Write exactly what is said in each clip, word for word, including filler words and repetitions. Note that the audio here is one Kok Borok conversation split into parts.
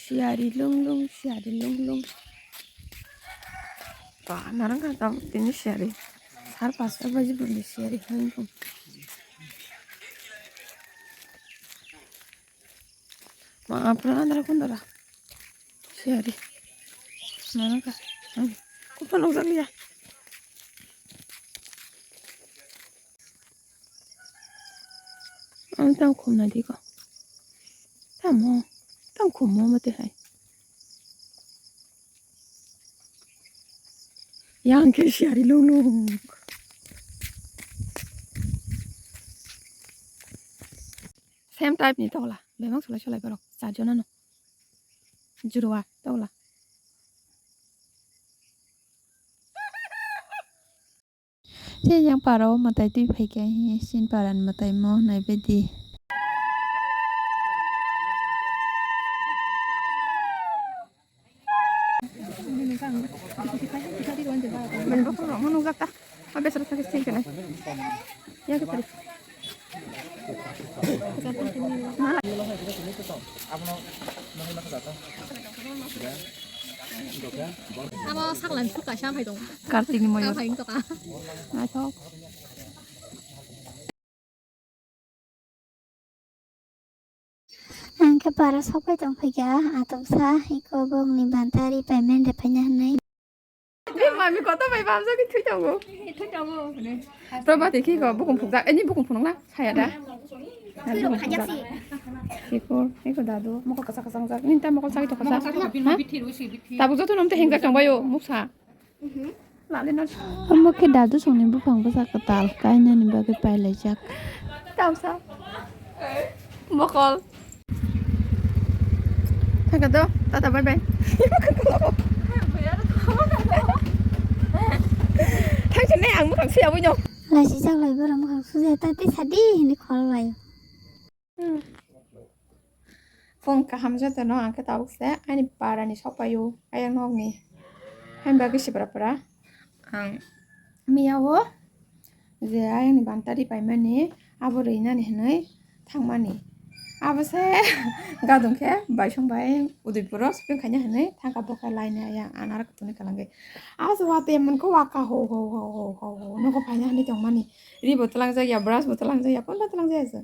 Siyari lung lung, siyari lung lung. Ba, narang ka tang tini siyari. Sar pasta baji buni siyari hai tong. Ma, apra andra kondora. Siyari. Narang ka. Kupa nukjak liya. Ang tang khum na di ko. Tamo. Tang khum mo mate hai. Yang ke siyari lung lung. Same type ni tola. Bebak solai solai borok. Charjon ano. Jurua tola. Chini yang para o mwtai twi phaikha hinkhe chini para ni mwtai mo naibaidi. Abo saklang suk kaisa phai tong. Kartik ni moyol. Phai tong ka. Naithok. Ang khe para sokphai tong phaikha, atomsa iko bokni bantari payment de phaina hwnwi. Ni mami koto bai bamjak ni thwi tongo. Thwi tongo hwnwi. Probati khi ko bukung phukjak, ani bukung phunukla saya da. Khikor, iko dadu, mokol kasa kasa jak. Ninta mokol sagi to kasa. Mokol sagi to kasa. Ha? Bithi rusi bithi. Tabuk joto nom te hengjak tongbayo muksa. Omo khe dadu songni buphang bwsa kwtal kainani bagwi pailaijak. Tamsa. Mokol. Thangkha do, tata bye bye. Thangkha ne ang mukhang suya buino. Laisijak lai borok mukhang suya ta tei sadi hini khol lai. Phung kaham jotono ang khe tabuk se ani para ni sok paio ayang nok ni. Haini bagwi sibra pra ang miya o je ayang ni bantari paimani abo rwi nani hinwi thangmani. Abo se gadung khe baisong bai Udaipur o shopping khaina hinwi thangkha bokhe laina ayang anara kutuni kalangwi. Abo se watwi mwnko waka ho ho ho ho ho ho nokho phaina hinwi tongmani. Ri bo twlangjak ya, brush bo twlangjak ya, phone bo twlangjak ya se.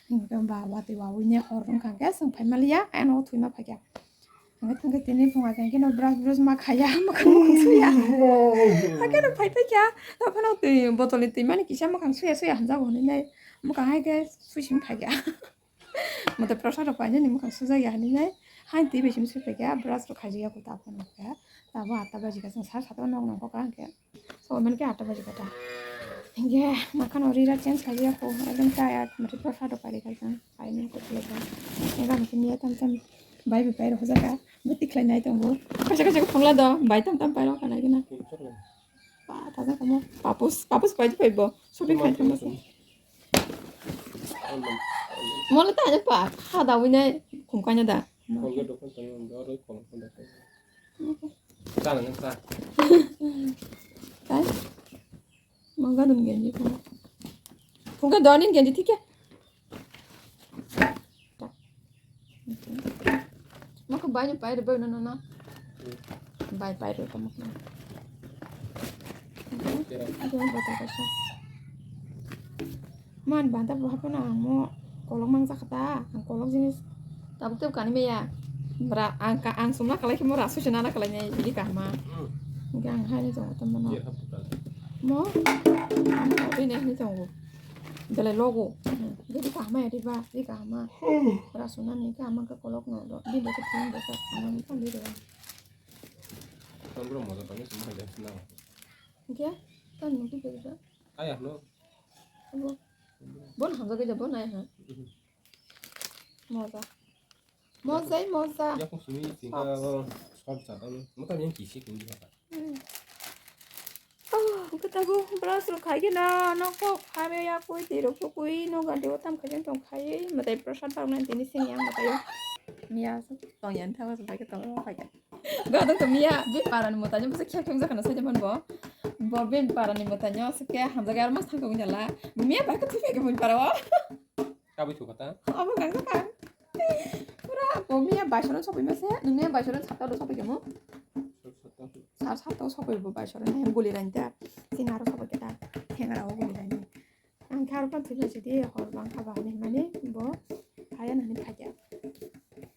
Hinkhe ba watwi wawine hor wngkha khe chwng phaima liya, ayang nogo thwima phaikha. Hinkhe thangkhe tini phunga khe no brush brush ma khaiya, mwkhang mukhang suya. Hakhe no phai phaikha, tei phano twi botolni twi mani kisa mwkhang suya suya hamjago hinwi nai mwkhang hai khe suising phaikha. Mwtai prosad rok painani mwkhang sujak ya hinwi nai hai twi bai simi sui phaikha, brush rok khaijak ya kho ta phano khe. Tabo atta baji kha, chwng sar sata o nok nongkha khe. Soman khe atta baji kha ta. Hinkhe makhano rira change khaijak ya kho, ekdom tired, mwtai prosad rok pairikha chwng. Painani kok khlai kha. Ega mungkin ya tam tam bai bai pairok hojak kha. Bo tikhlai nai tongo. Kaisa kaisa phungla do, bai tam tam pairok kha nai gana. Pa, taja kamo. Papus, papus pai di pai bo. Shopping khai tongma se. Mole ta aja pa, ha da wine khum kaina da. Kai? Mangga dun genji ko. Phungka doni genji thik ya. Mako bai ni pai rwbai no no no. Bai pai rwbai mako. Ito ang bata kaisa. Man banta bo hapono ang mo kolok mang jakha ta. Ang kolok jinis tabuk tabuk kani meya. Bra ang ka ang sumna kalai khe mo rasu se nana kalai nai di kahma. Hingke ang haini tongo tamo no. Mo. Ang mo ini haini tongo. Belai logo. Jadi kahma ya diba, di kahma. Rasu nani kahma ke kolok no do. Di do ke pun do ke kahma ni kan di do. Tongro mo do tongro sumna de na. Hingke tan mo di do. Ayah no. Abo. Bon hamjak khe jabo nai ha. Moja. Moja, moja. Yakung simi tingka sop jatang. Mata yang kisi kung di hata. Hmm. Oh, kata bu brush rok khai khe na, nokok phare ya koi, twi rok koi, no gante o tam khai tong khai, matai prasad bang nan tini sing yang matai. Miya tong yan thawa sa khai tong khai. Gadang to miya, bi paran mo ta jam sa khek khek jakana sa jaman bo. Bo bin paran ni mo ta nyo sa ke hamjaga ar mas thang ko nyala. Miya ba ka thu ke mo para wa. Kabui thu kata. Abo gang ka. Pura Bo miya baisoro sopoi mase, nung miya baisoro satta do sopoi kemo. Sar satta sopoi bo baisoro ne guli rani ta. Sini aro sopoi keta. Hengara o guli rani. Ang khe aro phan thwi lai sidi hor bang kha ba hinwi mani bo haya nani phai kha.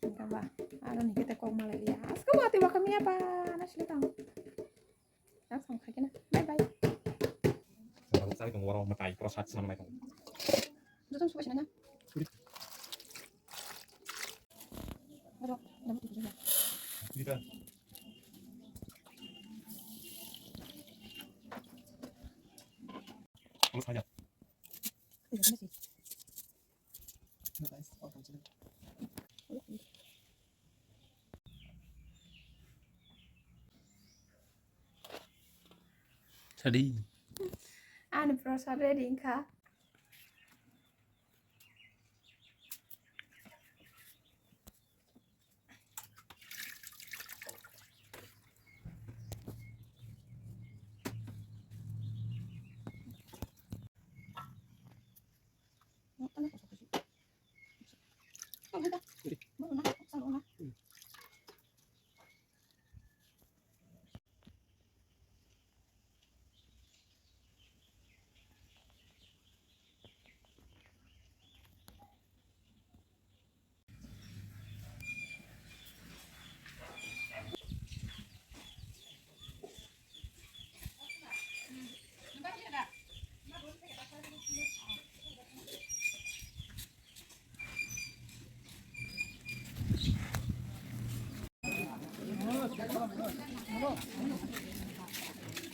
Ang kha ba aro ni khe ta kok malai liya. Asko ba twi ba kha miya ba na sile tang. Ang sam khai khe na. Bye bye. Chai tong waro matai prosad sanai tong. Joto suka sina na. Aro, dapat tu juga. Dita. Terus aja. Iya, bener sih. Tadi. Ani prosad ready wngkha.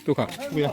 Tukha. Bro.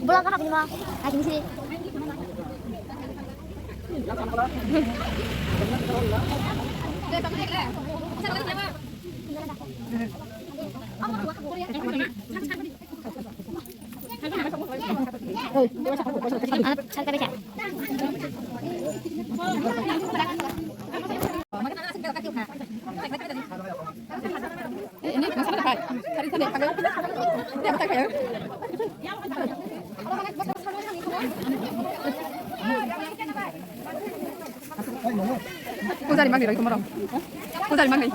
Bola kaham ni ma. Hai, sini, sini. Pujari mangi roi kumaro. Pujari mangi.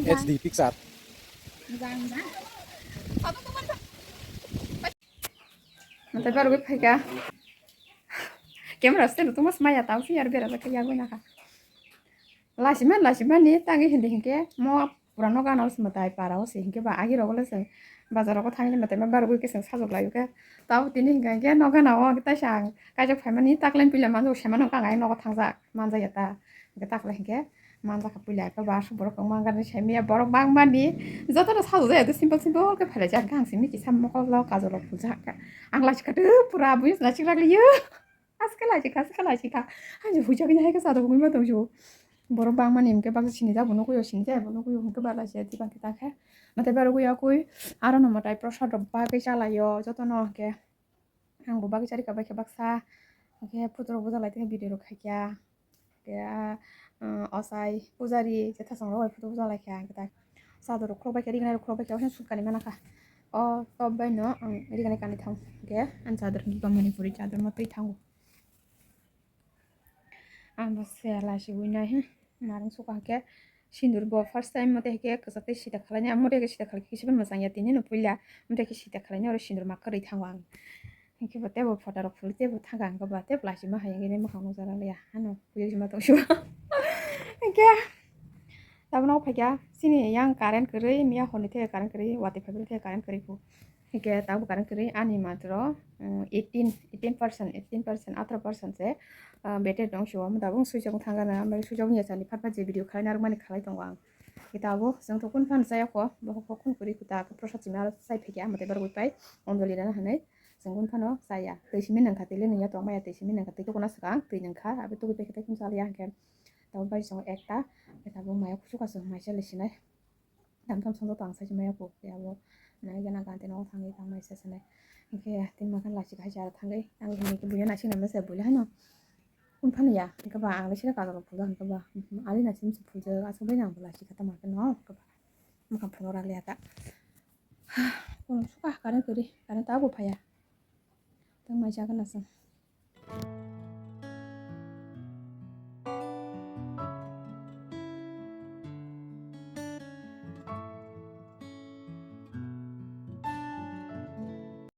H D picture. Natai barwi phaikha. Camera stand tongma smaya tang si yar bera jakha yagwi nakha. Lachima lachima ni tangwi hindi hinkhe mo pura nogo ano se mwtai para o se hinkhe ba agi rogo le se Bazar rogo thangwi ma tei ma barwi khe chwng sajwk lai khe. Tabo tini hwnkha hwnkhe nogo nao hwnkhe taisa ang kaijak phaimani taklai puila manjak semano wngkha ang nogo thangjak manjak ya ta. Hwnkhe taklai hwnkhe manjak kha puila khe ba aswk borok kwbangma wngkha sai manya borok bangmani jotono sajwk jaya simple simple khe phailai jak hwnkhe ang simi kisa mokol o kajol rok phuljak khe ang lachikha pura buino nachik rak liyo. Aske lachi kha, aske lachi kha. Ani hujak ni hai khe chadok wngwi ma tong ju. Borok bangmani hwnkhe baksa sinijak bo nukhuyo, sinijak bo nukhuyo hwnkhe ba lachi ya tibang khe ta khe. Natai barogwi yakui aro no mwtai prosad rok bagwi chalaio jotono hwnkhe. Ang bo bagwi charikha bai khe baksa. Hwnkhe photo rok bujak lai tongkhe video rok khaikha. Hwnkhe ah, ah, ochai pujari je thasong rok bai photo bujak lai kha hwnkhe ta. Chador rok khulok bai khe, rignai rok khulok bai khe, osen sut kanwi mana kha. O top bai no ang rignai kanwi thango. Hwnkhe ani chador hwnkhe Manipuri chador no twi thango. Ang bo se lachi winai, hmm, narwng sukha hwnkhe sindur bo first time mote hwnkhe kwchak tei sida khlainai, ang mote hwnkhe sida khlai khe kisa phano mwchang ya tini no puila, mote hwnkhe sida khlainai oro sindur ma kwrwi thango ang. Hwnkhe bo teibo photo rok phulwi teibo thangkha hwnkhe ba teibo lachi ma hai hwnkhe mukhang nukjak liya hano kuyuk jima tongsu. Hwnkhe tabuk no phaikha chini yang current kwrwi, miya horni theke current kwrwi, watwi phaibwlwi theke current kwrwi phu. Hwnkhe tabuk current kwrwi ani matro, mm, eighteen, eighteen percent, eighteen percent, atro percent se, ah, battery tong sio. Omo tabuk switch on thangkha na, omo switch on ya sani phat phat je video khlai narwkmani khlai tongo ang. Hwnkhe tabuk chwng to kun phano chaya kho, bohok bo kun kwrwi kho ta, prosad simi aro chai phaikha, omo tei borok bai pai onjoli rana hinwi chwng kun phano chaya. Twi simi nangkha, twi le nungya tongmaya, twi simi nangkha, twi kokona swkang, twi nungkha, abo tugui paikhe tei kun chaliya hwnkhe. Tabuk bai chwng ekta, tabuk maya kuchuk aswk mai chali sinai. Dam dam songdo tang sai maya kok ya bo. Nai gana gante no thangwi tang mai sa sanai. Hingke tin makan lachi khai sa thangwi. Ang hini ke buya nasi nama sa buya hano. Kun phani ya. Hingke ba ang le sira kajol phuldo hingke ba. Ali nasi misi phuldo asok bai nang lachi kata makan no. Hingke ba. Makan phuldo rak liya ta. Kun suka karen kuri. Karen ta bo phaya. Tang mai sa kana sa.